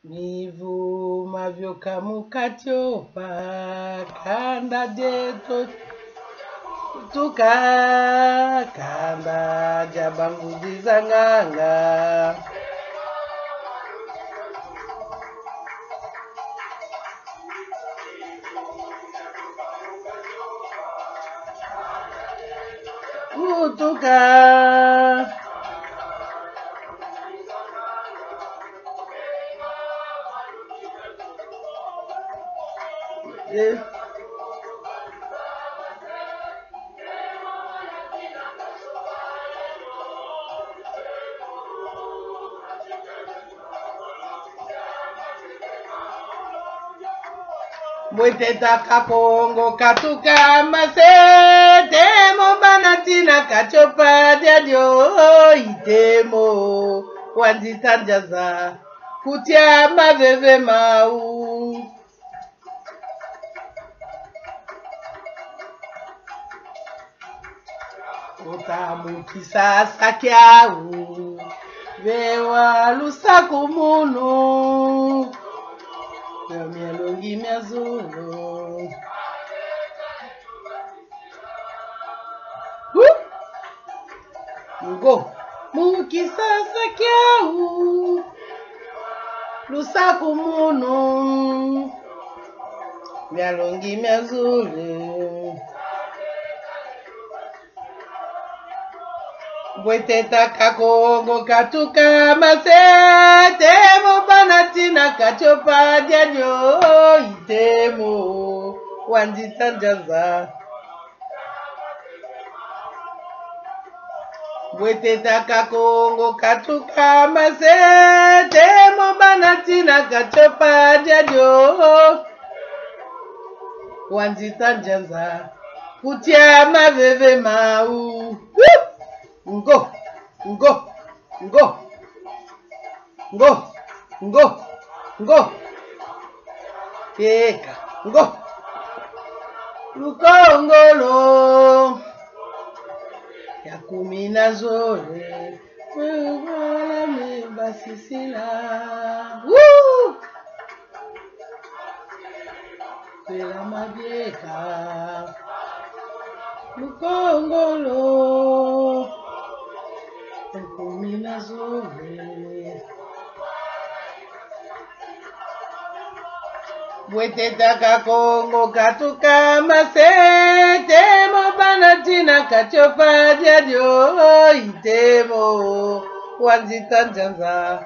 Mivuma vyokamukatyopa kanda jeto tuka kanda jabangudiza nganga kutuka Bweteta kakongo katuka masete mobana tina kachopa diadio itemo wanzitanjaza kutia maveve mau otamukisasa kyau vewa lusaku munu myalongi mya zulu ngo mukisasa kyau lusaku munu myalongi mya zulu bweteta kakongo katuka masete mobana tina kachopa diadio itemo wanzitanjaza bweteta kakongo katuka masete mobana tina kachopa diadio wanzitanjaza kutia maveve mau ngo ngo ngo ngo ngo ngo eka ngo lukongolo ya kumi na zole basisila kwela mabieka lukongolo ya 18. Bweteta kakongo katuka masete mobana tina kachopa diadio itemo wanzita njanza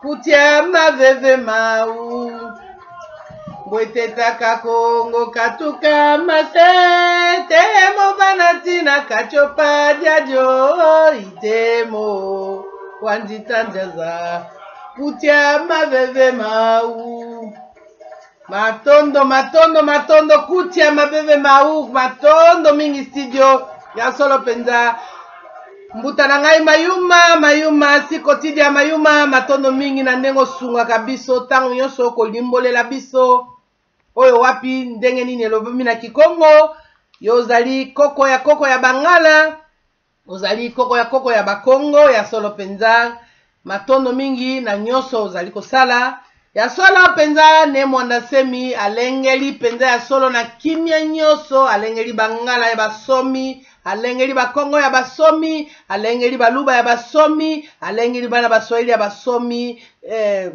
kutia maveve mau bweteta kakongo katuka masete mobana tina kachopa diadio itemo wanzita njanza kutia maveve mau matondo matondo matondo kutia mabebe mau matondo mingi studio ya solo mpenza mbuta na ngai mayuma mayuma si quotidien mayuma matondo mingi na ndenge osungaka biso ntango nyonso okolimbolela biso oyo wapi ndenge nini elobami na kikongo yo ozali koko ya koko ya bangala ozali koko ya koko ya bakongo ya solo mpenza matondo mingi na nyonso ozali kosala ya solo mpenza ne mwanda semi alengeli mpenza ya solo na kimia nyonso alengeli bangala ya basomi alengeli bakongo ya basomi alengeli baluba ya basomi alengeli bana baswahili ya basomi eh,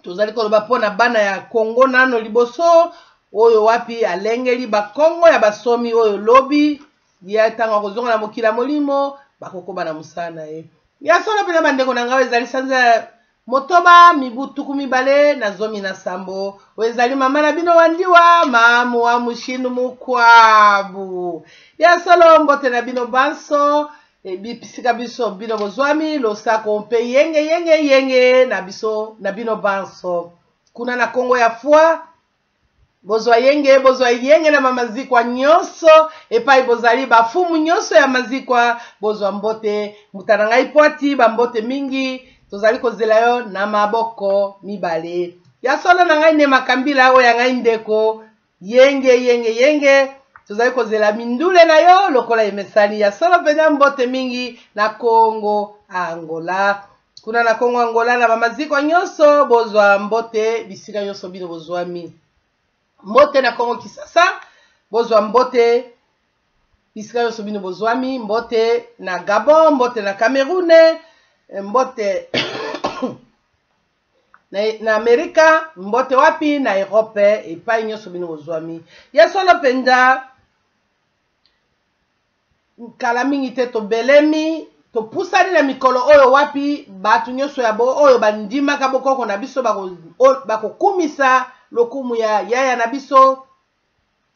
tozali koloba mpo na bana ya kongo nano liboso oyo wapi alengeli bakongo ya basomi oyo lobi ye ntango akozonga na mokili ya molimo bakokoba na mosala na ye ya solo mpenza bandeko na ngai ezali sanza motoba mibu 27 oyo ezali mama na bino wandiwa mamu wa mushinu mukwabu ya solo mbote na bino banso bisika biso bino bozwami losako mpe yenge yenge yenge na biso na bino banso kuna na kongo ya foi bozwa yenge bozwa yenge na mamazikwa nyonso epai bozali bafumu nyonso ya mazikwa bozwa mbote mbuta na ngai pwati bambote mingi tozali kozela yo na maboko mibale ya solo na ngai nde makambila oyo ya ngai ndeko yenge yenge yenge tozali kozela mindule na yo lokola emesani ya solo mpenza mbote mingi na kongo angola. Kuna na Kongo Angola na bamaziko nyonso bozwa mbote bisika nyonso bino bozwami. Mbote na Kongo Kisasa bozwa mbote bisika nyonso bino bozwami. Mbote na Gabon, mbote na Cameroun, mbote na Amerika, mbote wapi na Europe, epai nyonso bino bozwami. Ya solo mpenza Kala mingi te tobelemi, topusani na mikolo oyo wapi bato nyonso ya bo oyo bandimaka bokoko na biso bakokumisa lokumu ya yaya na biso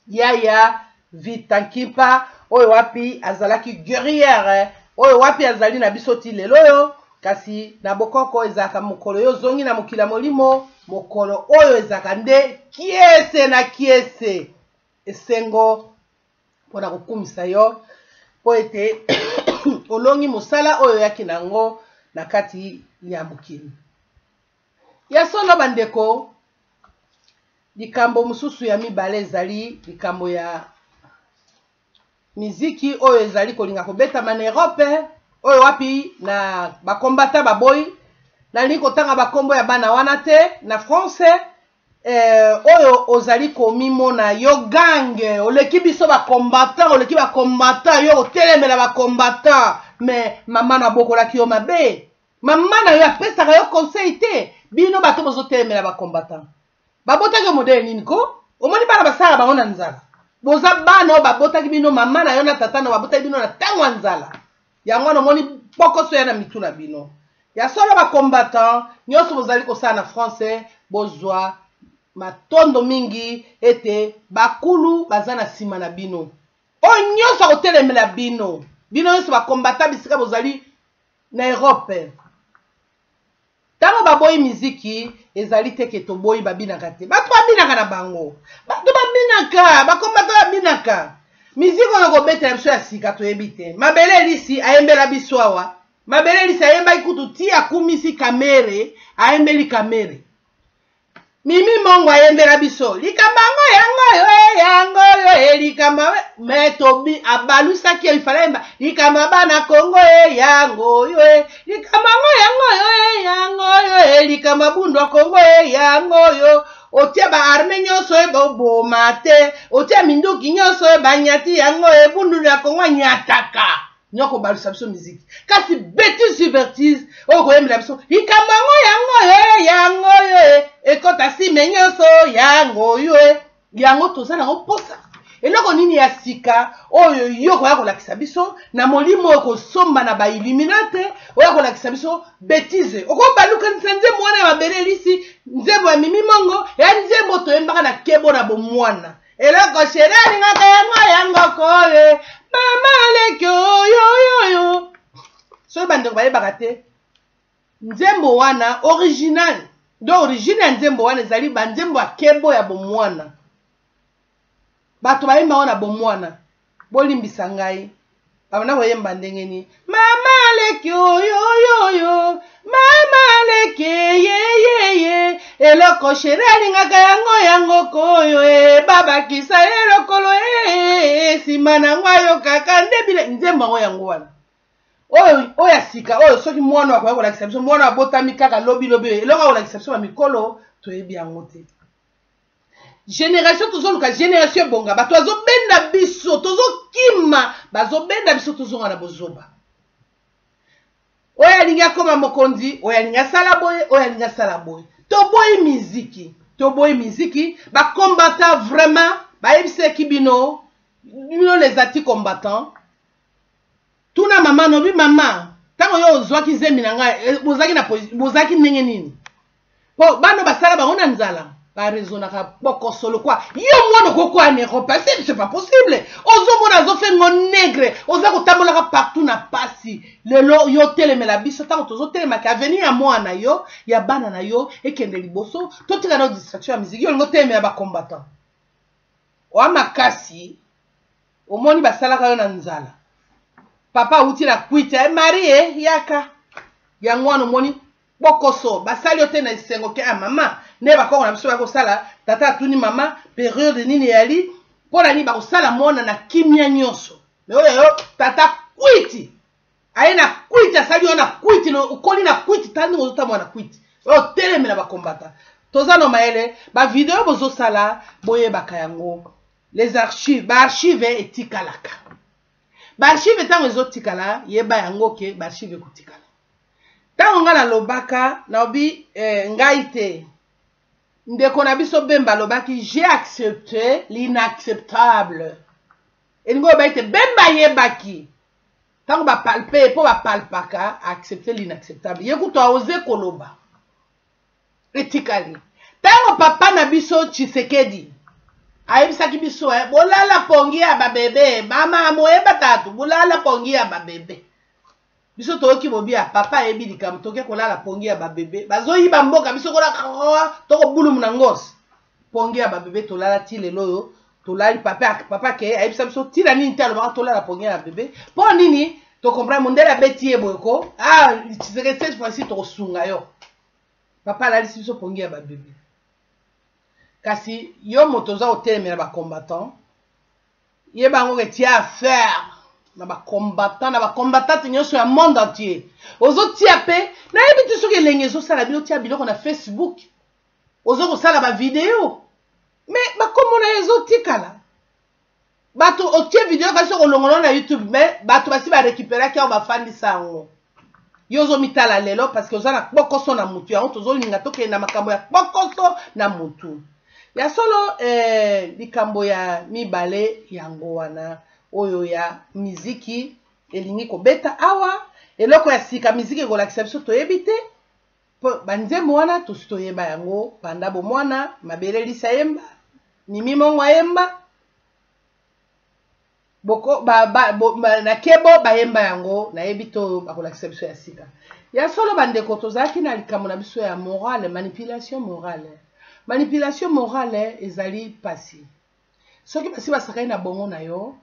yaya Vita Nkimpa oyo wapi azalaki guerrière oyo wapi azali na biso ti lelo oyo. Kasi na bokoko ezalaka mokolo yo ozongi na mokili ya molimo, mokolo oyo ezalaka nde kiese na kiese, esengo mpo na kokumisa yo mpo ete olongi mosala oyo oyaki na yango na kati ya mokili. Ya solo bandeko, likambo mosusu ya mibale ezali likambo ya miziki oyo ezali kolinga kobetama na Europe, oyo wapi na bakombata baboyi. Nalingi kotanga bakombo ya bana wana te na France. Oyo ozali komimona yo gange, oleki biso ba combattant, oleki ba combattant, yo otelemela ba combattant, mais mama na bokolaki yo mabe, mama na yo apesaka yo conseil te. Bino bato bozotelemela ba combattant, babotaki yo modele nini ko? Omoni bana basalaka bango na nzala, boza bana oyo babotaki bino, mama na yo na tata na babotaki bino na ntango ya nzala. Yango wana omoni pokoso ya na mitu na bino. Ya solo ba combattant nyonso bozali kosala na France, bozwa matondo mingi ete bakulu baza na nsima na bino. Oyo nyonso akotelemela bino, bino nyonso ba combattant bisika bozali na Europe. Tango baboyi miziki ezali te ke toboyi babinaka te. Bato babinaka na bango. Bato babinaka, bakombata babinaka. Miziki oyo kobetela biso ya sika toyebi te. Mabele Elisi ayembela biso awa. Mabele Elisi ayembaki kutu ti akumisi Kamere, ayembeli Kamere. Mimi Mongo ayembela biso likambo yango yango oyo e yango oyo e likambo me tobi abalusaki ye ifala yemba likambo ya bana Kongo e yango oyo e likambo yango yango oyo e yango oyo e likambo ya bundu ya Kongo e yango oyo otia ba arme nyonso e boboma te otia minduki nyonso e banyati yango e bundu ya Kongo anyataka nyoko balusa biso miziki kasi betise sur betise oyo koyembela biso likambo yango yango oyo e yango oyo e ekota sime nyonso yango oyo e yango toza nango mposa eloko nini ya sika oyo yo koya kolakisa biso na molimo oyo kosomba na bailluminate oya kolakisa biso betise okobalukanisa nzembo wana ya mabele elisi nzembo ya mimi mongo ya nzembo toyembaka na kebo na bomwana eloko shere alingaka yango yango koye mama leki oyoyoyo soki bandeko bayebaka te nzembo wana original do origine ya nzembo wana ezali banzembo ya kebo ya bomwana bato bayemba wana bomwana bolimbisa ngai babanda koyemba ndenge nini mama leki oyoyoyo mama leki yeyeye eloko shere alingaka yango yango koyo e babakisa ye lokolo e nsima nango ayokaka nde bile nzembo yango yango wana oyo oyo ya sika oyo soki mwana akoya kolakisa biso mwana abotami kaka lobi lobi eloko akolakisa biso ba mikolo toyebi yango te. Generation tozoluka generation ebonga bato bazobenda biso tozokima bazobenda biso tozonga na bozoba oyo alingi akoma mokonzi oyo alingi asala boye oyo alingi asala boye toboyi miziki toboyi miziki bakombata vraiment bayebisaki bino bino les anti combattants tuna mama nobi mama ntango yo ozwaki zemi na ngai bozalaki na bozalaki ndenge nini po bana basala bango na nzala baresonaka bokoso lokwa yo mwana okokoya na Europe c'est pas possible ozomona azofengo negre oza kotambolaka partout na pasi lelo yo telemela biso ntango tozotelemaka avenir ya mwana yo ya bana na yo ekende liboso totika na distraction ya miziki yo olingo telemela bacombattant oa makasi omoni basalaka yo na nzala papa awuti na kwiti marie yaka yango wana omoni bokoso basali yo te na esengo ke ah mama nde bakoko na biso bakosala tata atuni mama periode nini eyali mpo na nini bakosala mwana na kimia nyonso me oyo yo tata kwiti Aye na kwiti, asali yo na kwiti, okoli na kwiti, tala ndenge ozotambola na kwiti. Oyo otelemela ba combattants. Toza na mayele, ba video bozosala boyebaka yango. Les archives, ba archives etikalaka. Ba archives ntango ezotikala, yeba yango ke ba archives ekotikala. Ntango ngai nalobaka, nalobi ngai te. Ndeko na biso Bemba alobaki, j'ai accepté l'inacceptable. Elingi oloba ete Bemba ayebaki ntango bapalpe ye, mpo bapalpaka, accepter l'inacceptable. Ye kutu aose koloba. Etikali. Ntango papa na biso Tshisekedi ayebisaki biso, bolala pongi ya babebe, mama moyeba tatu, bolala pongi ya babebe. Biso toyoki bobi ya papa ayebi likambo, toke kolala pongi ya babebe, bazoyiba mboka biso kola tokobulumu na ngosi. Pongi ya babebe tolala ti lelo oyo, tolali papa, papa ke ayebisa biso tina nini te alobaka tolala pongi ya babebe. Po nini? To comprendre mondele abeti ye boye ko, Tshisekedi cette fois-ci tokosunga yo. Papa alalisi biso pongi ya babebe. Kasi yo moto oza kotelemela ba combattant, yeba yango ke tia affaire na ba combattant, na ba combattante nyonso ya monde entier. Ozotia pe, nayebi te soki elenge ezosala bino tia biloko na Facebook, ozo kosala ba video, mais bakombo na ye ezotikala. Bato otie video kasi okolongola na YouTube, mais bato basi ba récupéraki yango, bafandisa yango. Yo ozomitala lelo parce que oza na kpokoso na mutu, yango tozolinga tokende na makambo ya kpokoso na mutu. Ya solo likambo ya mibale yango wana oyo ya miziki elingi kobeta awa, eloko ya sika miziki ekolakisa biso toyebi te. Po ba nzembo wana tosi toyeba yango banda bomwana, Mabele Lisa yemba, Mimi Mongo ayemba, boko, ba, ba, bo, ba, na kebo bayemba yango, nayebi to bakolakisa biso ya sika. Ya solo bandeko, tozalaki na likambo na biso ya morale, manipulation morale. Manipulation morale ezali pasi. Soki basi basakani na bongo na yo,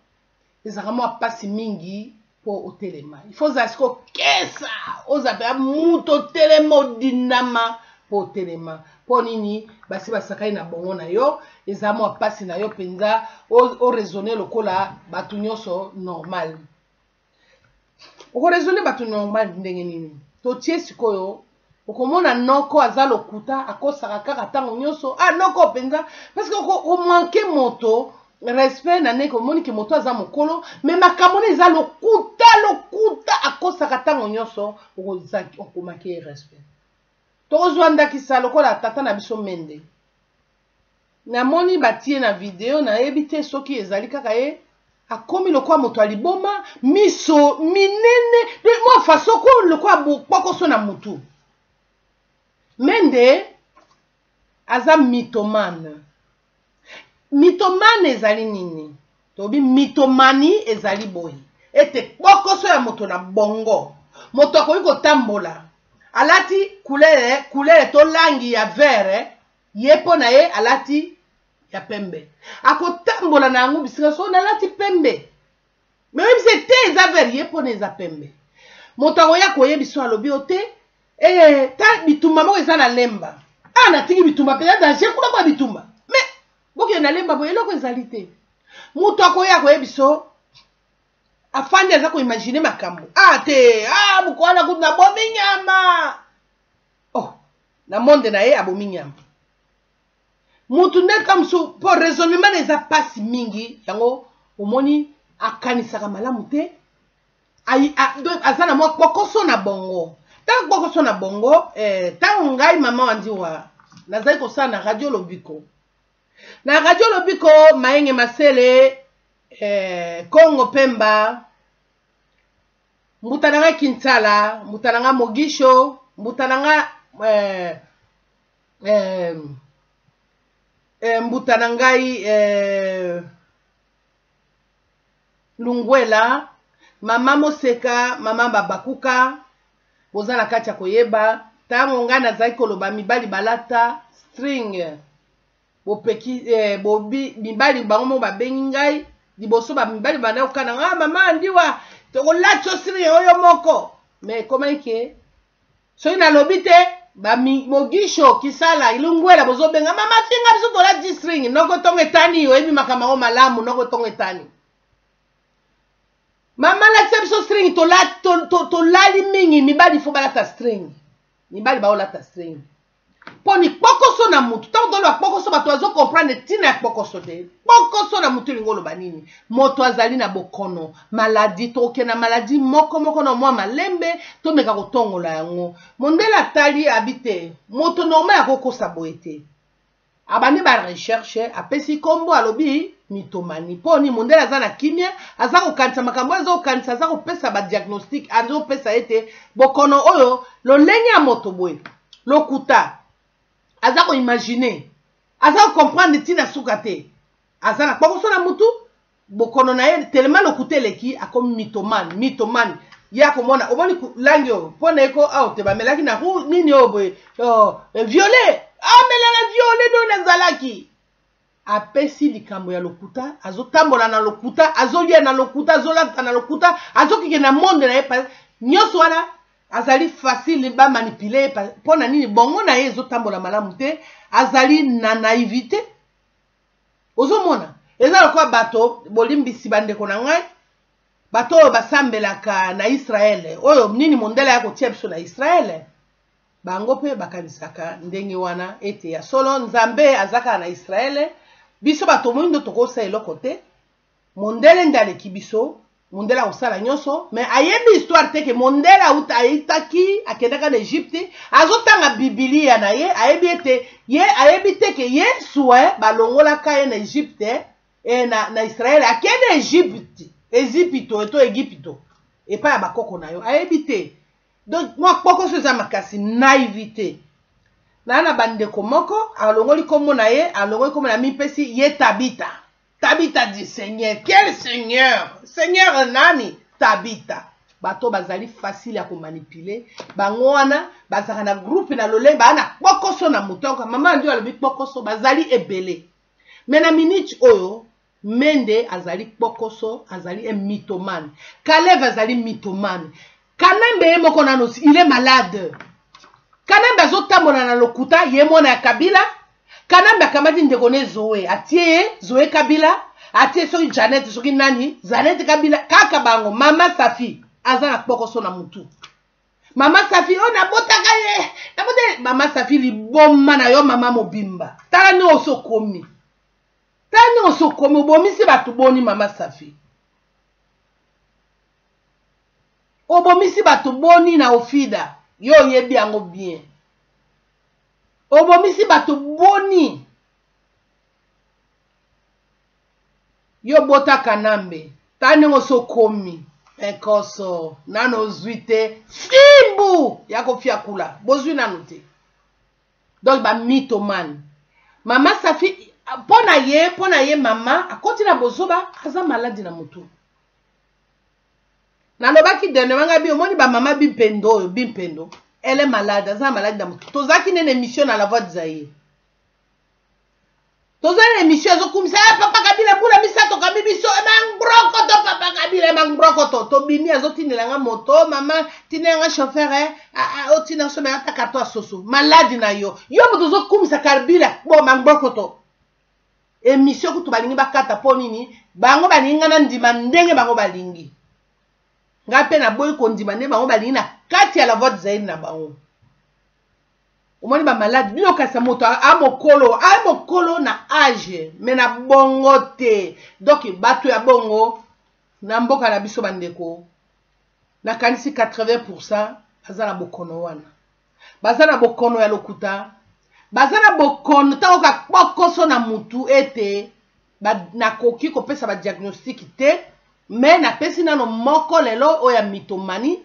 ezalaka mwa pasi mingi po otelema. Il faut ozala sikoyo kesa, ozala mpenza moto otelema, odindama po otelema. Po nini basi basakani na bongo na yo, eza mwa pasi na yo mpenza o raisonner lokola bato nyonso normal. Oko raisonner bato normal ndenge nini? Totie sikoyo, okomona noko aza lokuta, akosaka kaka ntango nyonso. Noko mpenza, parce que oko manquer moto respect na ndenge omoni ke moto aza mokolo, mais makambo wana eza lokuta, lokuta, akosaka ntango nyonso, okomaki ye respect. Tokozwa ndakisa lokola tata na biso Mende. Namoni batie na video, nayebi te soki ezali kaka ye, akomi lokola moto ya liboma, miso minene, mwa façon ko lokola bokwakoso na mutu. Mende aza mythomane. Mythomane ezali nini? Tobi mythomanie ezali boye ete kpokoso ya moto na bongo, moto akoki kotambola alati couleur to langi ya vert, ye mpo na ye alati ya pembe, akotambola na yango bisika so nalati pembe, mais oyebisi te eza vert, ye mpo na eza pembe. Moto akoya koyebisa alobi yo te, ta bitumba moko eza na lemba. Natiki bitumba mpenza danger kuna kwa bitumba, mais bokende na lemba boye eloko ezali te. Moto akoya koyebisa afandi aza koimagine makambo. Te, mokwana kutu nabomi nyama. Oh, na monde na ye abomi nyama. Mutu nde ka mosusu, po raisonnement na eza pasi mingi, yango omoni akanisaka malamu te. Donc aza na mwa kpokoso na bongo. Tango kpokoso na bongo, tango ngai mama wa Ndiwa nazali kosala na Radio Lobiko. Na Radio Lobiko, Mayenge Masele, Kongo Pemba, mbuta na nga Kinsala, mbuta na nga Mogisho, mbuta na nga mbuta na ngai Lungwela, mama Moseka, mama Babakuka, boza na kati ya koyeba. Tango ngai nazali koloba mibali balata string, bopeki bobi, mibali bango moko babengi ngai liboso ba mibali banda kokana nga, mama Ndiwa tokolata yo string oyo moko. Mais ekomaki ke soki nalobi te, ba Mogisho, Kisala, Lungwela bozobenga mama finga biso tolati string, noko tongo etani, oyebi makambo yango malamu, noko tongo etani. Mama latisa biso string, tolali to, to, to, mingi mibali fo balata string. Mibali baolata string. Mpo ni kpokoso na mutu, ntango toloba kpokoso bato bazo comprendre ntina ya kpokoso te. Kpokoso na mutu elingi oloba nini? Moto azali na bokono, maladi, tokokende na maladi moko moko na mwa malembe, tomeka kotongola yango. Mondele atali abi te, moto normal akokosa boye te. Abandi ba recherche, apesi kombo, alobi mythomanie. Mpo ni mondele aza na kimia, aza kokanisa makambo oyo aza kokanisa, aza kopesa ba diagnostic, azopesa ete bokono oyo lolenge ya moto boye, lokuta, aza koimagine, aza kocomprendre ntina suka te, aza na kpokoso na mutu, bokono na ye tellement lokuta eleki, akomi mythomane. Mythomane ye akomona, omoni langi oyo mpo na ye ko awa te bamelaki na rouge nini oyo boye, oh, violet, amela na violet do nazalaki. Apesi likambo ya lokuta, azotambola na lokuta, azolia na lokuta, azolata na lokuta, azokike na monde na ye nyonso wana azali facile ba manipuler ye. Mpo na nini? Bongo na ye ezotambola malamu te, azali na naivité. Ozomona eza lokola bato, bolimbisi bandeko na ngai, bato oyo basambelaka na Israele, oyo nini mondele ya kotia biso na Israele, bango mpe bakanisaka ndenge wana ete ya solo Nzambe aza kaka na Israele, biso bato moyindo tokosala eloko te, mondele nde aleki biso, mondele akosala nyonso. Mais ayebi histoire te ke mondele auta ayitaki akendaka na Egypte, azotanga bibilia na ye, ayebi ete ye ayebi te ke Yesu balongolaka ye na Egypte, na Israele, akende Egypte, Ezipito to Egipito epai ya bakoko na yo, ayebi te. Donc mwa kpokoso eza makasi, naivité na bandeko moko, alongoli kombo na ye, alongoli kombo na mipesi ye Tabita. Tabita du Seigneur. Quel Seigneur? Seigneur nani? Tabita. Bato bazali facile ya komanipuler. Bango wana bazalaka na groupe na lolenge baa na kpokoso na moto. Mama ndio alobi kpokoso, bazali ebele. Mais na minute oyo Mende azali kpokoso, azali un mythomane. Kalev azali mythomane. Kanambe ye moko nano, il est malade. Kanambe azotambola na lokuta, ye mwana ya Kabila. Kanambe akamati ndeko ne Zoe, atie ye Zoe Kabila, atie soki Janet soki nani, Janet Kabila, kaka bango. Mama Safi aza na kpokoso na mutu. Mama Safi oyo nabotaka ye, nabotaka Mama Safi liboma na yo mama mobimba. Tala ndenge osokomi. Tala ndenge osokomi, obomisi bato boni Mama Safi. Obomisi bato boni na Ofida, yo oyebi yango bien. Obomisi bato boni. Yo bota Kanambe, tala ndenge osokomi. Ekoso nano ozwi te fimbu ya kofiakula, bozwi nano te. Donc ba mythomane. Mama Safi pona ye mama akoti na bozoba, aza maladi na mutu. Nalobaki dernièrement ngai bi omoni ba mama bimpendo oyo bimpendo, elle est malade, aza maladi na mutu. Tozalaki nene émission na La Voix de Zaïre. Tozali na émission ezokumisa papa Kabila mbula misato kambi biso mangbrokoto, papa Kabila mangbrokoto. Tobimi azotindela nga moto, mama tindela nga chauffeur, otinda so ata carton ya soso. Maladi na yo. Yo moto ozokumisa Kabila bo mangbrokoto. Émission kutu balingi bakata po nini? Bango balingi nga na ndima ndenge bango balingi. Nga pe naboyi kondima nde bango balingi na kati ya La Voix de Zaïre na bango. Omoni ba malade bino kasi moto a mokolo, a mokolo na âge mais na bongo te. Donc bato ya bongo na mboka na biso bandeko nakanisi 80% baza na bokono wana. Baza na bokono ya lokuta, baza na bokono ntango ka kpokoso na mutu ete nakoki kopesa ba diagnostic te, mais napesi nano moko lelo oyo ya mythomanie.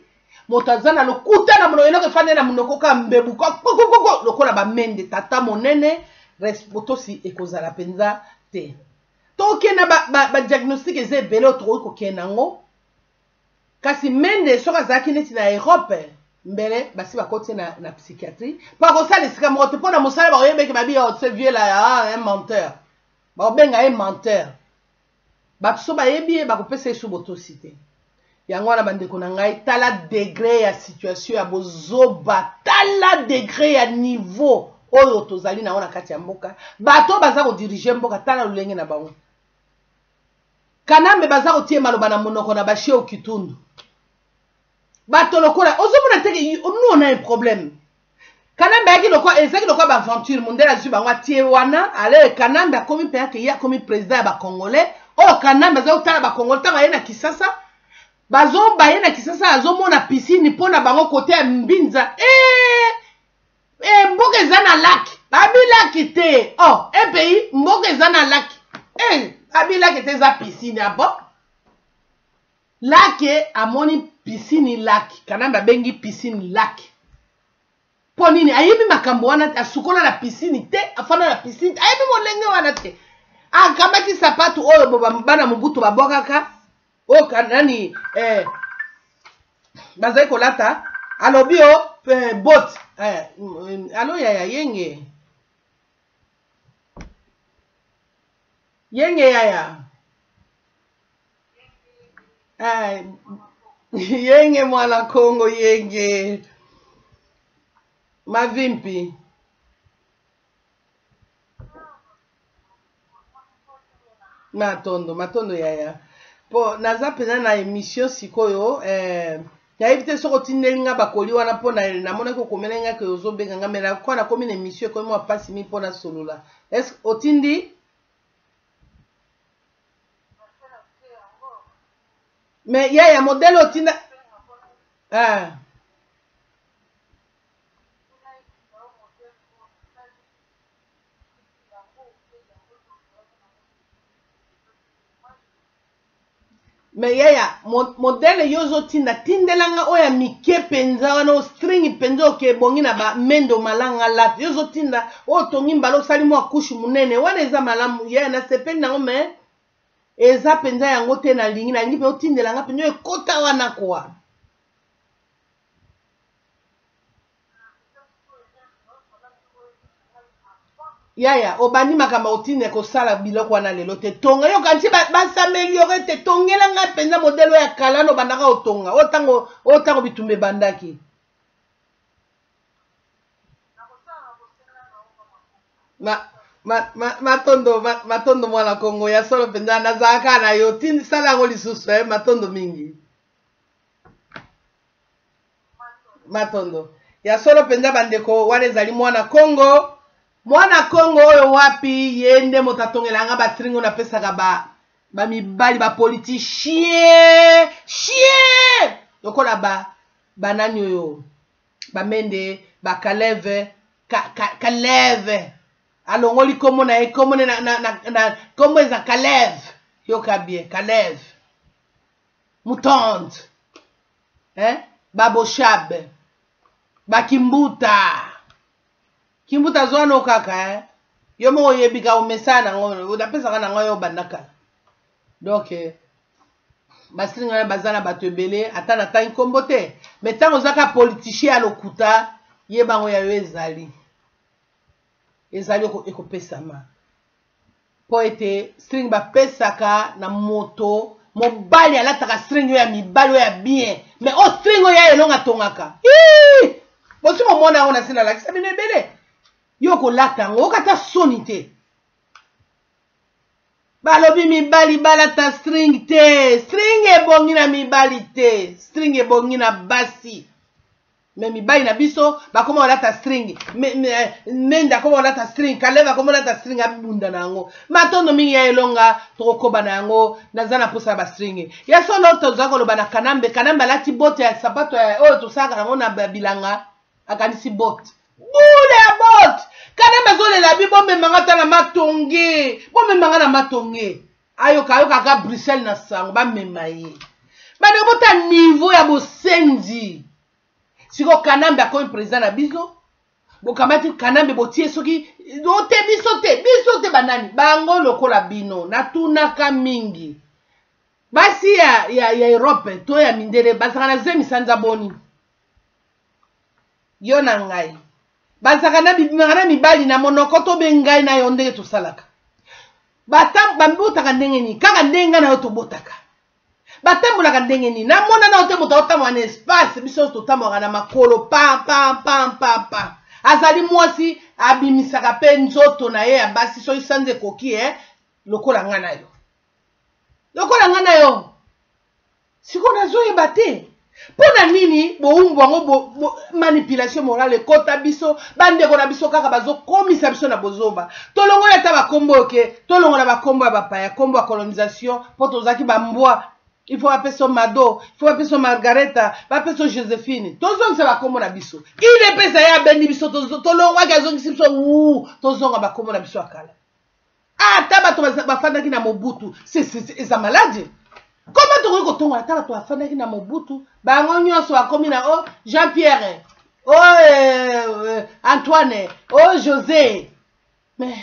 Moto aza na lokuta na monoko, eloko efandi na monoko ka mbebu, ka kokokoko, lokola ba mende tata monene, botosi ekozala mpenza te. Tokende ba diagnostic eza ebele oyo tokoki kokende yango. Kasi mende soki azalaki neti na Europe, mbele basi bakoti na psychiatrie po akosala esika moko te, mpo na mosala bakoyebeke babi, oh, ce vieux là, ah, un menteur. Bakobenga ye menteur. Bato so bayebi ye bakopesa ye so botosi te. Yango wana bandeko na ngai, tala degré ya situation ya bozoba, tala degré ya niveau oyo tozali nango na kati ya mboka. Bato baza kodiriger mboka, tala lolenge na bango. Kanambe baza kotie maloba na monoko na ba Sheo Kitundu. Bato lokola ozomona te que nous on a un problème. Kanambe ayaki lokola ezaki lokola ba aventure mondele azwi bango atie wana ale Kanambe akomi mpenza ke ye akomi président ya ba Congolais. Oyo Kanambe aza kotala ba Congolais ntango aye na Kisasa bazoba ye na Kisasa azomona piscine mpo na bango kote ya Mbinza. Eh, eh, mboka eza na lac babi lac te oh un pays mboka eza na lac eh, babi lac te eza piscine ah bon lac amoni piscine lac Kanambe abengi piscine lac mpo nini ayebi makambo wana te asukola na piscine te afanda na piscine te ayebi molenge wana te akamati sapatu oyo bana Mobutu babwakaka oyo nani eh, bazali kolata alobi o eh, bot eh, alo yaya yenge yenge yaya eh, yenge mwana Kongo yenge mavimpi matondo matondo yaya mpo naza mpenza na émission sikoyo eh, nayebi te soki otindeli nga bakoli wana mpo namonaki okomela nga ke ozobenga nga me nakoa nakomi na émission ekomi mwa mpasi mingi mpo nasolola est otindi me yaya modele otinda ah. Me yaya modele yo ozotinda tindela nga oyo ya mike mpenza wana oyo string mpenza oke ebongi na bamendo malanga lata yo ozotinda oyo otongi mbala osali mwa kushe monene wana eza malamu yaya nasepeli nango me eza mpenza yango te nalingi nalingi mpe otindela nga mpenza oyo ekota wana kwa Yaya obandi makambo ya kotinda kosala biloko wana lelo te tonga yo kanisi basameliore te tongela ngai mpenza modele oyo ya kala wana obandaka kotonga oyo ntango oyo ntango bitumba ebandaki ma, ma, ma, matondo ma, matondo mwana Kongo ya solo mpenza nazalaka na yo tindi sala yango lisusu eh, matondo mingi matondo ya solo mpenza bandeko wana ezali mwana Kongo mwana Kongo oyo wapi ye nde moto atongela nga batringo napesaka ba bamibali bapoliticien chien lokola ba banani oyo bamende bakaleve ka, ka, kaleve alongoli nkombo na ye nkombo na, na, na, na, nkombo eza kaleve yoka bien kaleve mutande eh? Baboshabe bakimbuta kimbuta zwano kaka eh? Yo moko oyebi ka omesana nango napesaka nango yo banda kala donc eh, basilinga wana baza na bato ebele ata natangi nkombo te me ntango ozaka politicien ya lokuta yebango ya yo ezali ezali ekopesama mpo ete string bapesaka na moto mobali alataka string oyo ya mibali oyo ya bien mais oyo string oyo ya elonga atongaka bosi momona yango na se nalakisa bino ebele yo okolata yango okata soni te balobi mibali balata string te string ebongi na mibali te string ebongi na basi me mibali na biso bakoma kolata string mende akoma kolata string kaleva akoma kolata string abunda na yango matondo mingi ya elonga tokokoba na yango naza na mposa ya bastring ya solo toza koloba na kanambe kanambe alati bote ya sapato oyo tosalaka yango na bilanga akanisi bote bule ya bote kanambe azolela bi bomemanga ata na matonge bomemanga na matonge ayoka ayokaka bruxelles na sango bamema ye bandeko bota niveau ya bosenzi sikoyo kanambe akomi président na biso bokamati kanambe botie soki ote biso te biso te banani bango lokola bino natunaka mingi basi ya, ya, ya Europe to ya mindele bazalaka na zemi sanza boni yo na ngai bazalaka na bibimaka na mibali na monoko to be ngai na yo ndenge tosalaka babotaka ndenge nini kaka ndenge ngai na yo tobotaka batambolaka ndenge nini namona nao te moto aotambola na espace biso nyonso totambolaka na makolo pam pam pam pam pam azali mwasi abimisaka mpe nzoto na ye ya basi soki sanza ekoki eh, lokola ngai na yo Lokola ngai na yo. Sikoyo nazoyeba te mpo na nini bowumbu yango bo, bo, manipulation morale ekota biso. Bandeko na biso kaka bazokomisa biso na bozoba. Tolongola ata bakombo oyo ke tolongola bakombo ya bapaya, kombo ya colonisation, mpo tozalaki bambwa. Il faut bapesa Mado, il faut bapesa Margareta, bapesa Josephine. Tozongisa bakombo na biso. Idps ye abendi biso, tolongwaki, azongisi biso wu, tozonga bakombo na biso ya kala. Ata bato bafandaki na Mobutu, eza maladi. Koma tokoki kotongola ata bato bafandaki na Mobutu, bango nyonso bakomi na o Jean Pierre, o Antoine, o José. Mais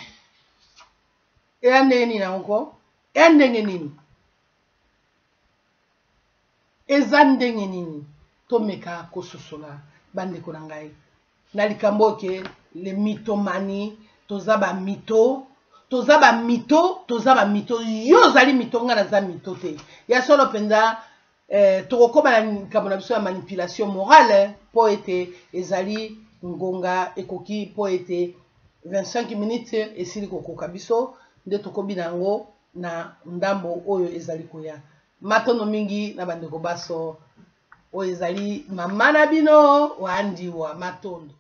eya ndenge nini yango ko? Eya ndenge nini? Eza ndenge nini? Tomeka kososola, bandeko na ngai, na likambo oyo ke le mythomanie. Toza bamito, toza bamito, toza bamito. Yo ozali mito, ngai naza mito te. Ya solo mpenza, tokokóma na likambo na biso ya manipulation morale, mpo ete ezali ngonga ekoki, mpo ete 25 minutes esili kokoka biso nde tokobi na yango na ndambo oyo ezali koya. Matondo mingi na bandeko baso. Oyo ezali mama na bino Wandiwa. Matondo.